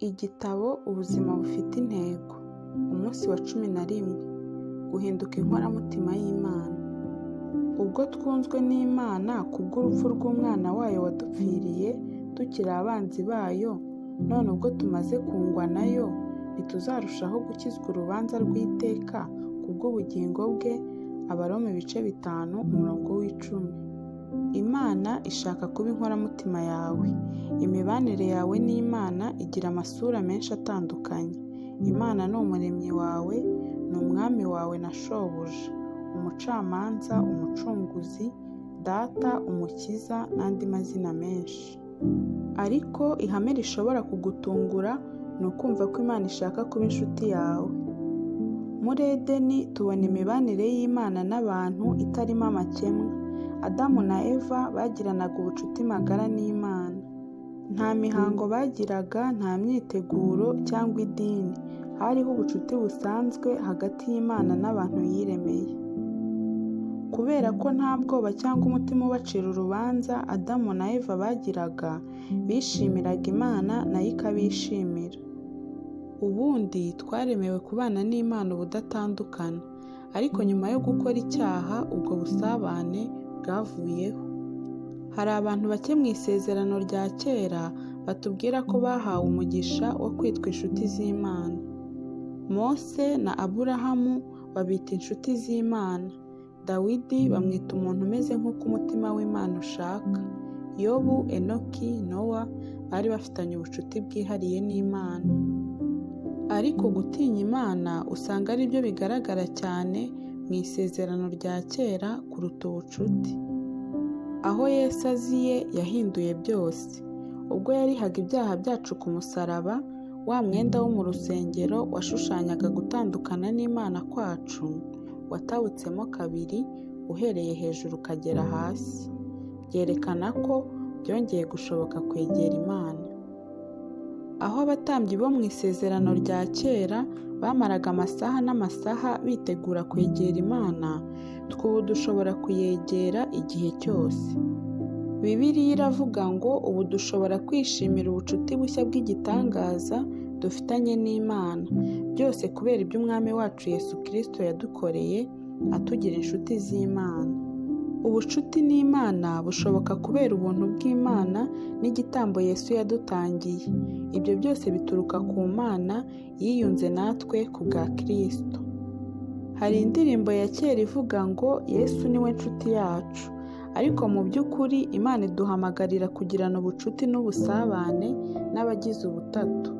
Igitabo Ubuzima bufite intego, umunsi wa 11, guhinduka inkoramutima y'Imana. Ubwo twunzwe n'Imana kubw'urupfu rw'Umwana wayo wadupfiriye tukiri abanzi bayo, none ubwo tumaze kungwa nayo, ntituzarushaho gukizwa urubanza rw'iteka kubw'ubugingo bwe. Abaroma ibice 5 umurongo w'10. Imana ishaka kuba inkoramutima yawe. Imibanire yawe n'Imana igira amasura menshi atandukanye. Imana ni umuremyi wawe, ni umwami wawe na shobuja, umucamanza, umucunguzi, data, umukiza n'andi mazina menshi. Ariko ihame rishobora kugutungura ni ukumva ko Imana ishaka kuba inshuti yawe. Muri Edeni tubona imibanire y'Imana n'abantu itarimo amakemwa. Adamu na Eva bagiranaga ubucuti magara n'Imana. Nta mihango bagiraga, nta myiteguro cyangwa idini. Hariho ubucuti busanzwe hagati y'Imana n'abantu yiremeye. Kubera ko nta bwoba cyangwa umutima ubacira urubanza Adamu na Eva bagiraga, bishimiraga Imana nayo ikabishimira. Ubundi twaremewe kubana n'Imana ubudatandukana, ariko nyuma yo gukora icyaha ubwo busabane bwavuyeho. Hari abantu bake mu isezerano rya kera batubwira ko bahawe umugisha wo kwitwa inshuti z'Imana. Mose na Aburahamu babita inshuti z'Imana. Dawidi bamwita umuntu umeze nk'uko umutima w'Imana ushaka. Yobu, Enoki, Nowa bari bafitanye ubucuti bwihariye n'Imana. Ariko gutinya Imana usanga ari byo bigaragara cyane mu isezerano rya kera kuruta ubucuti. Aho Yesu aziye yahinduye byose. Ubwo yarihaga ibyaha byacu ku musaraba, wa mwenda wo mu rusengero washushanyaga gutandukana n'Imana kwacu, watabutsemo kabiri uhereye hejuru ukagera hasi. Byerekana ko byongeye gushoboka kwegera Imana. Aho abatambyi bo mu isezerano rya kera bamaraga amasaha n'amasaha bitegura kwegera Imana, twe ubu dushobora kuyegera igihe cyose. Bibiliya iravuga ngo ubu dushobora kwishimira ubucuti bushya bw'igitangaza dufitanye n'Imana, byose kubera ibyo Umwami wacu Yesu Kristo yadukoreye atugira inshuti z'Imana. Ubucuti n'Imana bushoboka kubera ubuntu bw'Imana n'igitambo Yesu yadutangiye. Ibyo byose bituruka ku Mana yiyunze natwe ku bwa Kristo. Hari indirimbo ya kera ivuga ngo Yesu niwe nshuti yacu, ariko mu by'ukuri Imana iduhamagarira kugirana ubucuti n'ubusabane n'abagize ubutatu,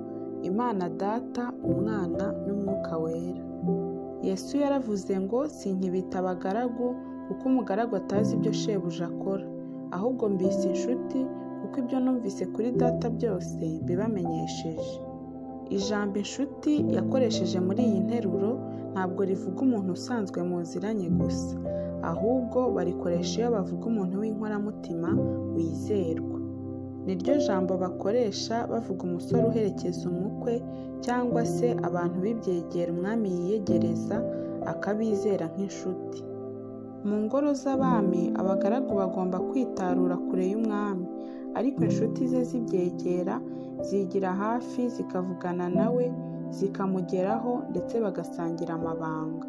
Imana Data, Umwana n'Umwuka Wera. Yesu yaravuze ngo sinkibita abagaragu kuko umugaragu atazi ibyo shebuja akora, ahubwo mbise inshuti kuko ibyo numvise kuri data byose mbibamenyesheje. Ijambo inshuti yakoresheje muri iyi nteruro ntabwo rivuga umuntu usanzwe muziranye gusa, ahubwo barikoresha iyo bavuga umuntu w'inkoramutima wizerwa. Niryo jambo bakoresha bavuga umusore uherekeza umukwe cyangwa se abantu b'ibyegera umwami yiyegereza akabizera nk'inshuti. Mu ngoro z'abami abagaragu bagomba kwitarura kure y'umwami, ariko inshuti ze z'ibyegera zigira hafi zikavugana nawe, zikamugeraho ndetse bagasangira amabanga.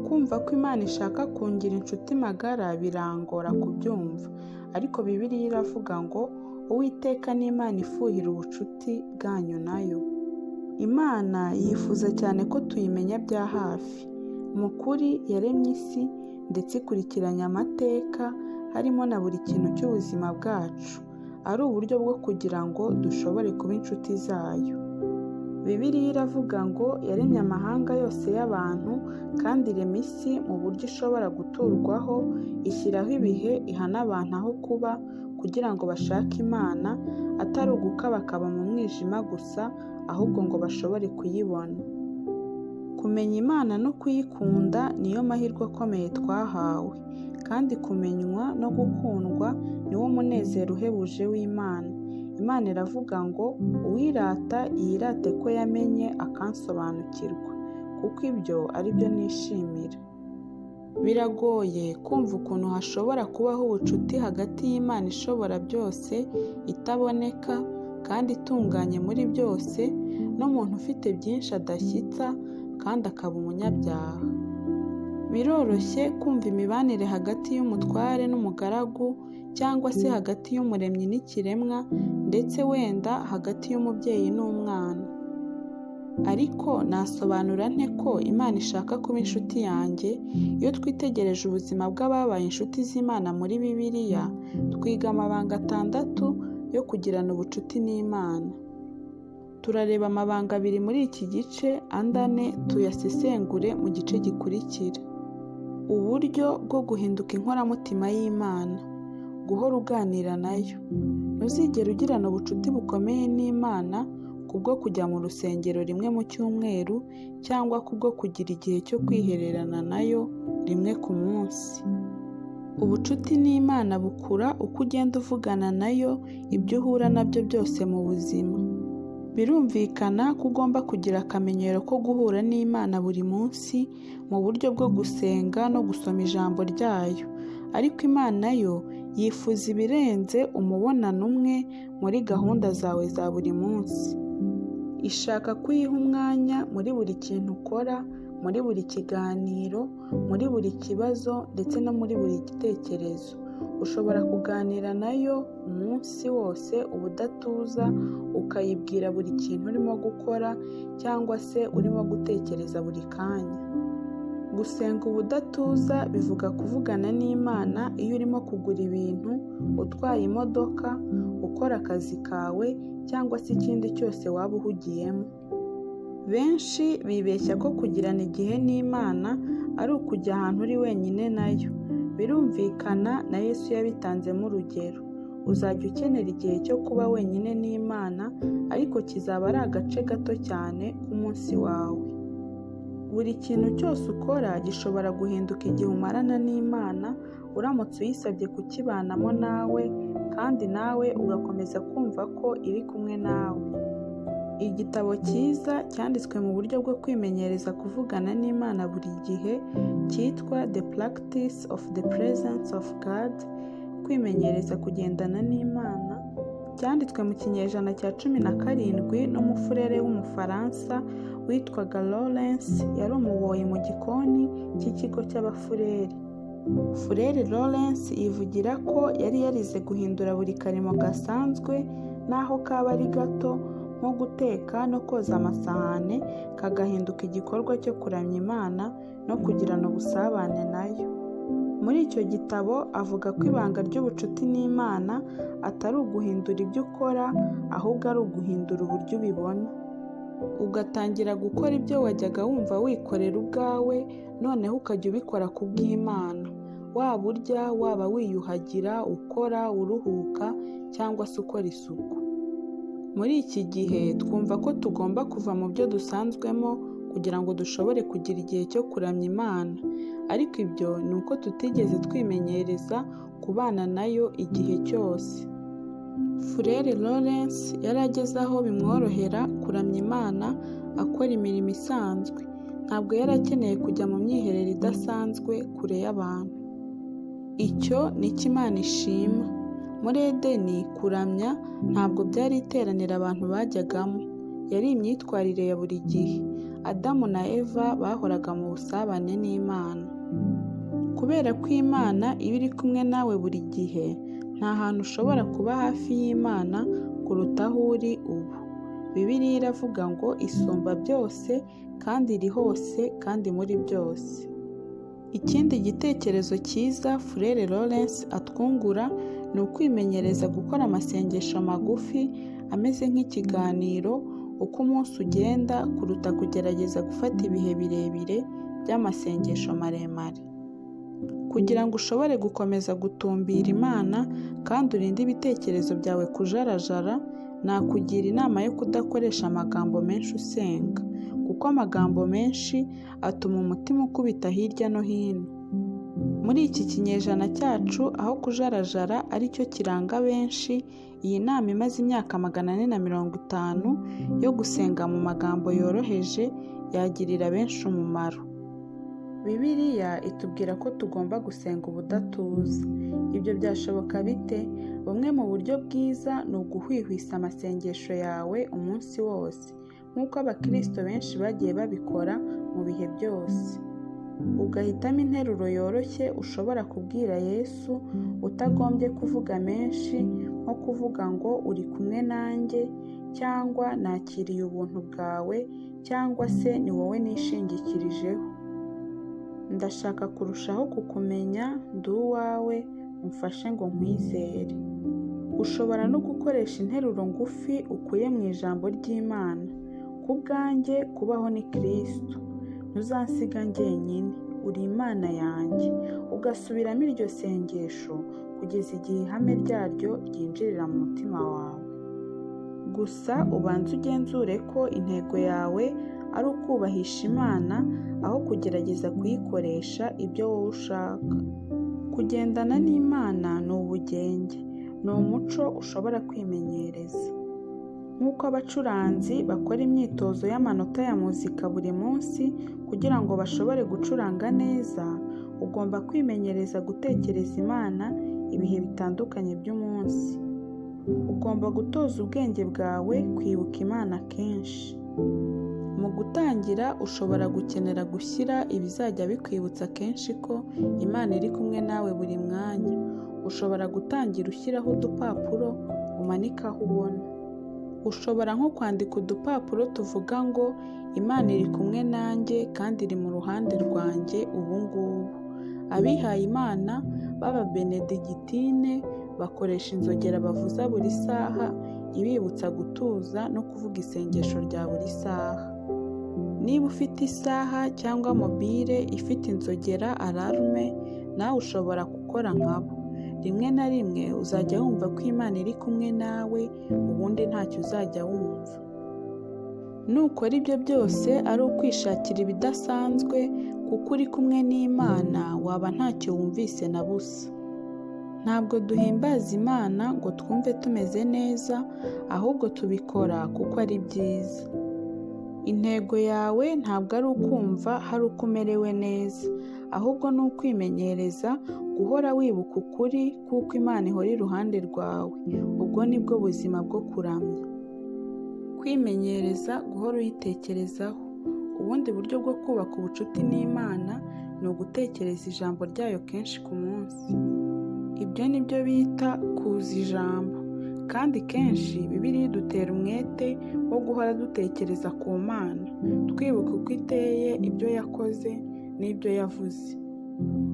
Kumva ko Imana ishaka kungira inshuti magara birangora kubyumva, ariko Bibiliya iravuga ngo Uwiteka ni Imana ifuhira ubucuti bwanyu nayo. Imana yifuza cyane ko tuyimenya bya hafi. Mu kuri yaremye isi ndetse ikurikiranya amateka harimo na buri kintu cy'ubuzima bwacu, ari uburyo bwo kugira ngo dushobore kuba inshuti zayo. Bibiliya iravuga ngo yaremye amahanga yose y'abantu kandi irema isi mu buryo ishobora guturwaho, ishyiraho ibihe iha n'abantu aho kuba kugira ngo bashake Imana, atari ugukabakaba mu mwijima gusa, ahubwo ngo bashobore kuyibona. Kumenya Imana no kuyikunda niyo mahirwe akomeye twahawe, kandi kumenywa no gukundwa niwo munezero uhebuje w'Imana. Imana iravuga ngo uwirata yirate ko yamenye akansobanukirwa, kuko ibyo ari byo nishimira. Biragoye kumva ukuntu hashobora kubaho ubucuti hagati y'Imana ishobora byose itaboneka kandi itunganye muri byose, n'umuntu ufite byinshi adashyitsa kandi akaba umunyabyaha. Biroroshye kumva imibanire hagati y'umutware n'umugaragu cyangwa se hagati y'umuremyi n'ikiremwa ndetse wenda hagati y'umubyeyi n'umwana. Ariko nasobanura nte ko Imana ishaka kuba inshuti yanjye? Iyo twitegereje ubuzima bw'ababaye inshuti z'Imana muri Bibiliya, twiga amabanga 6 yo kugirana ubucuti n'Imana. Turareba amabanga 2 muri iki gice, andi 4 tuyasesengure mu gice gikurikira. Uburyo bwo guhinduka inkoramutima y'Imana. Guhora uganira nayo. Ntuzigere ugirana ubucuti bukomeye n'Imana kubwo kujya mu rusengero rimwe mu cyumweru cyangwa kubwo kugira igihe cyo kwihererana nayo rimwe ku munsi. Ubucuti n'Imana bukura uko ugenda uvugana nayo ibyo uhura nabyo byose mu buzima. Birumvikana ko ugomba kugira akamenyero ko guhura n'Imana buri munsi mu buryo bwo gusenga no gusoma ijambo ryayo, ariko Imana yo yifuza ibirenze umubonano umwe muri gahunda zawe za buri munsi. Ishaka ko uyiha umwanya muri buri kintu ukora, muri buri kiganiro, muri buri kibazo ndetse no muri buri gitekerezo. Ushobora kuganira nayo umunsi wose ubudatuza, ukayibwira buri kintu urimo gukora cyangwa se urimo gutekereza buri kanya. Gusenga ubudatuza bivuga kuvugana n'Imana iyo urimo kugura ibintu, utwaye imodoka, ukora akazi kawe cyangwa se ikindi cyose waba uhugiyemo. Benshi bibeshya ko kugirana igihe n'Imana ari ukujya ahantu uri wenyine nayo. Birumvikana na Yesu yabitanzemo urugero. Uzajya ukenera igihe cyo kuba wenyine n'Imana, ariko kizaba ari agace gato cyane k'umunsi wawe. Buri kintu cyose ukora gishobora guhinduka igihe umarana n'Imana, uramutse uyisabye kukibanamo nawe, kandi nawe ugakomeza kumva ko iri kumwe nawe. Igitabo cyiza cyanditswe mu buryo bwo kwimenyereza kuvugana n'Imana buri gihe cyitwa The Practice of the Presence of God, kwimenyereza kugendana n'Imana, cyanditswe mu kinyejana cya 17 n'umufurere w'Umufaransa witwaga Lawrence. Yari umuboyi mu gikoni cy'ikigo cy'abafurere. Furere Lawrence yivugira ko yari yarize guhindura buri karimo gasanzwe n'aho kaba ari gato, nko guteka no koza amasahane, kagahinduka igikorwa cyo kuramya Imana no kugirana ubusabane nayo. Muri icyo gitabo avuga ko ibanga ry'ubucuti n'Imana atari uguhindura ibyo ukora, ahubwo ari uguhindura uburyo ubibona. Ugatangira gukora ibyo wajyaga wumva wikorera ubwawe, noneho ukajya ubikora ku bw'Imana. Waba urya, waba wiyuhagira, ukora, uruhuka cyangwa se ukora isuku. Muri iki gihe twumva ko tugomba kuva mu byo dusanzwemo kugira ngo dushobore kugira igihe cyo kuramya Imana, ariko ibyo ni uko tutigeze twimenyereza kubana nayo igihe cyose. Furere Lawrence yari ageze aho bimworohera kuramya Imana akora imirimo isanzwe. Ntabwo yari akeneye kujya mu myiherero idasanzwe kure y'abantu. Icyo ni cyo Imana ishima. Muri Edeni kuramya ntabwo byari iteraniro abantu bajyagamo, yari imyitwarire ya buri gihe. Adamu na Eva bahoraga mu busabane n'Imana. Kubera ko Imana iba iri kumwe nawe buri gihe, nta hantu ushobora kuba hafi y'Imana kuruta aho uri ubu. Bibiliya iravuga ngo isumba byose kandi iri hose kandi muri byose. Ikindi gitekerezo cyiza Furere Lawrence atwungura ni ukwimenyereza gukora amasengesho magufi ameze nk'ikiganiro uko umunsi ugenda, kuruta kugerageza gufata ibihe birebire by'amasengesho maremare. Kugira ngo ushobore gukomeza gutumbira Imana kandi urinde ibitekerezo byawe kujarajara, nakugira inama yo kudakoresha amagambo menshi usenga, kuko amagambo menshi atuma umutima ukubita hirya no hino. Muri iki kinyejana cyacu aho kujarajara ari cyo kiranga benshi, iyi nama imaze imyaka 450 yo gusenga mu magambo yoroheje yagirira benshi umumaro. Bibiliya itubwira ko tugomba gusenga ubudatuza. Ibyo byashoboka bite? Bumwe mu buryo bwiza ni uguhwihwisa amasengesho yawe umunsi wose, nk'uko abakristo benshi bagiye babikora mu bihe byose. Ugahitamo interuro yoroshye ushobora kubwira Yesu utagombye kuvuga menshi, nko kuvuga ngo uri kumwe nanjye, cyangwa nakiriye ubuntu bwawe, cyangwa se ni wowe nishingikirijeho. Ndashaka kurushaho kukumenya, ndi uwawe, umfashe ngo nkwizere. Ushobora no gukoresha interuro ngufi ukuye mu ijambo ry'Imana. Ku bwanjye kubaho ni Kristo. Ntuzansiga njyenyine, uri Imana yanjye. Ugasubiramo iryo sengesho kugeza igihe ihame ryaryo ryinjirira mu mutima wawe. Gusa ubanze ugenzure ko intego yawe ari ukubahisha Imana aho kugerageza kuyikoresha ibyo wowe ushaka. Kugendana n'Imana ni ubugenge, ni umuco ushobora kwimenyereza. Nk'uko abacuranzi bakora imyitozo y'amanota ya muzika buri munsi kugira ngo bashobore gucuranga neza, ugomba kwimenyereza gutekereza Imana ibihe bitandukanye by'umunsi. Ugomba gutoza ubwenge bwawe kwibuka Imana kenshi. Mu gutangira ushobora gukenera gushyira ibizajya bikwibutsa kenshi ko Imana iri kumwe nawe buri mwanya. Ushobora gutangira ushyiraho udupapuro umanika aho ubona. Ushobora nko kwandika udupapuro tuvuga ngo Imana iri kumwe nanjye kandi iri mu ruhande rwanjye ubu ngubu. Abihaye Imana b'Ababenedigitine bakoresha inzogera bavuza buri saha ibibutsa gutuza no kuvuga isengesho rya buri saha. Niba ufite isaha cyangwa mobile ifite inzogera alarme, nawe ushobora gukora nkabo. Rimwe na rimwe uzajya wumva ko Imana iri kumwe nawe, ubundi ntacyo uzajya wumva. Nukora ibyo byose ari ukwishakira ibidasanzwe, kuko uri kumwe n'Imana waba ntacyo wumvise na busa. Ntabwo duhimbaza Imana ngo twumve tumeze neza, ahubwo tubikora kuko ari byiza. Intego yawe ntabwo ari ukumva hari uko umerewe neza, ahubwo ni ukwimenyereza guhora wibuka ukuri kuko Imana ihora iruhande rwawe. Ubwo ni bwo buzima bwo kuramya. Kwimenyereza guhora uyitekerezaho. Ubundi buryo bwo kubaka ubucuti n'Imana ni ugutekereza ijambo ryayo kenshi ku munsi. Ibyo ni byo bita kuza ijambo. Kandi kenshi Bibiliya idutera umwete wo guhora dutekereza ku Mana, twibuka uko iteye, ibyo yakoze n'ibyo yavuze.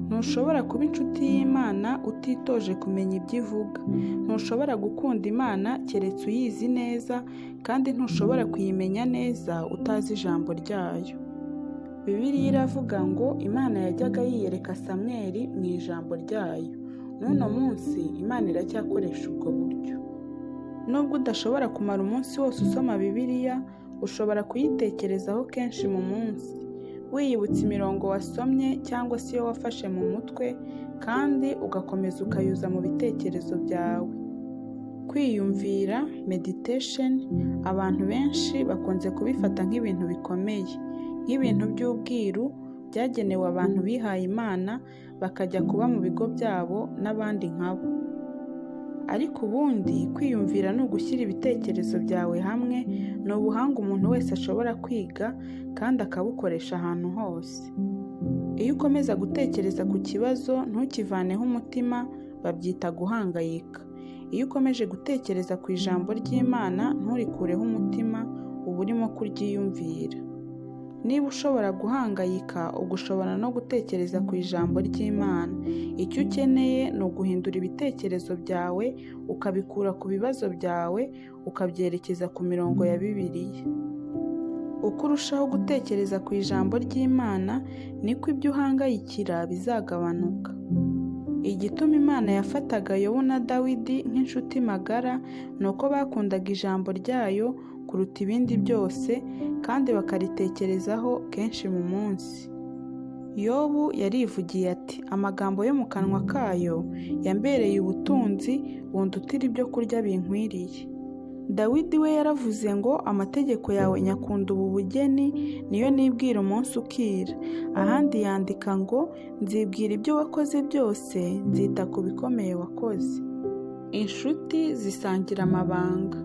Ntushobora kuba inshuti y'Imana utitoje kumenya ibyo ivuga. Ntushobora gukunda Imana keretse uyizi neza, kandi ntushobora kuyimenya neza utazi ijambo ryayo. Bibiliya iravuga ngo Imana yajyaga yiyereka Samweli mu ijambo ryayo. N'uno munsi Imana iracyakoresha ubwo buryo. Nubwo udashobora kumara umunsi wose usoma Bibiliya, ushobora kuyitekerezaho kenshi mu munsi, wiyibutsa imirongo wasomye cyangwa se iyo wafashe mu mutwe, kandi ugakomeza ukayuza mu bitekerezo byawe. Kwiyumvira meditation, abantu benshi bakunze kubifata nk'ibintu bikomeye, nk'ibintu by'ubwiru byagenewe abantu bihaye Imana bakajya kuba mu bigo byabo n'abandi nkabo. Ariko ubundi kwiyumvira ni ugushyira ibitekerezo byawe hamwe, ni ubuhanga umuntu wese ashobora kwiga kandi akabukoresha ahantu hose. Iyo ukomeza gutekereza ku kibazo ntukivaneho umutima, babyita guhangayika. Iyo ukomeje gutekereza ku ijambo ry'Imana nturikureho umutima, uba urimo kuryiyumvira. Niba ushobora guhangayika, ubwo ushobora no gutekereza ku ijambo ry'Imana. Icyo ukeneye ni uguhindura ibitekerezo byawe, ukabikura ku bibazo byawe, ukabyerekeza ku mirongo ya Bibiliya. Uko urushaho gutekereza ku ijambo ry'Imana, niko ibyo uhangayikira bizagabanuka. Igituma Imana yafataga Yobu na Dawidi nk'inshuti magara ni uko bakundaga ijambo ryayo kuruta ibindi byose, kandi bakaritekerezaho kenshi mu munsi. Yobu yarivugiye ati: amagambo yo mu kanwa kayo yambereye ubutunzi bundutira ibyo kurya binkwiriye. Dawidi we yaravuze ngo amategeko yawe nyakunda ubu bugeni, niyo nibwira umunsi ukira. Ahandi yandika ngo nzibwira ibyo wakoze byose, nzita ku bikomeye wakoze. Inshuti zisangira amabanga.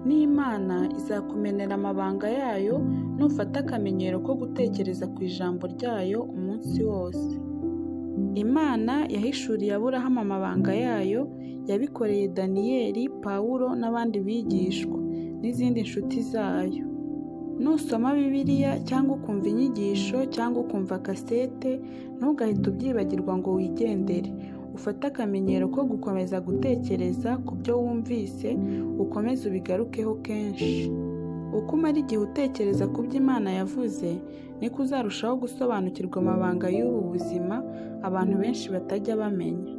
N'Imana izakumenera amabanga yayo nufata akamenyero ko gutekereza ku ijambo ryayo umunsi wose. Imana yahishuriye Aburahamu amabanga yayo, yabikoreye Daniyeli, Pawulo n'abandi bigishwa n'izindi nshuti zayo. Nusoma Bibiliya cyangwa ukumva inyigisho cyangwa ukumva kasete, ntugahite ubyibagirwa ngo wigendere. Ufate akamenyero ko gukomeza gutekereza ku byo wumvise, ukomeze ubigarukeho kenshi. Uko umara igihe utekereza ku byo Imana yavuze, niko uzarushaho gusobanukirwa amabanga y'ubu buzima abantu benshi batajya bamenya.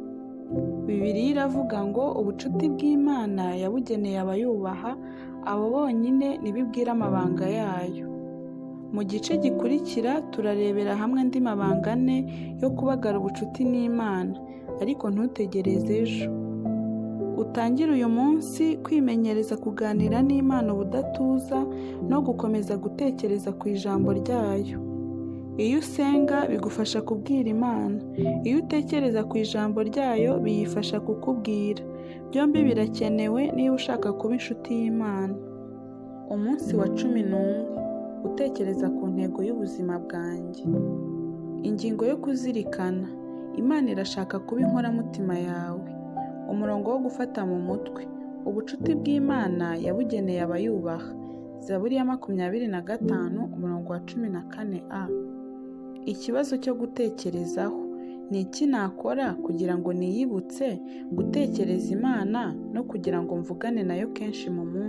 Bibiliya iravuga ngo ubucuti bw'Imana yabugeneye abayubaha, abo bonyine nibo ibwira amabanga yayo. Mu gice gikurikira turarebera hamwe andi mabanga ane yo kubagara ubucuti n'Imana, ariko ntutegereze ejo. Utangire uyu munsi kwimenyereza kuganira n'Imana ubudatuza no gukomeza gutekereza ku ijambo ryayo. Iyo usenga bigufasha kubwira Imana, iyo utekereza ku ijambo ryayo biyifasha kukubwira. Byombi birakenewe niba ushaka kuba inshuti y'Imana. Umunsi wa 11, gutekereza ku ntego y'ubuzima bwanjye. Ingingo yo kuzirikana: Imana irashaka kuba inkoramutima yawe. Umurongo wo gufata mu mutwe: Ubucuti bw'Imana yabugeneye abayubaha. Zaburi ya 25 umurongo wa 14a. Ikibazo cyo gutekerezaho: Ni iki nakora kugira ngo niyibutse gutekereza Imana no kugira ngo mvugane nayo kenshi mu munsi?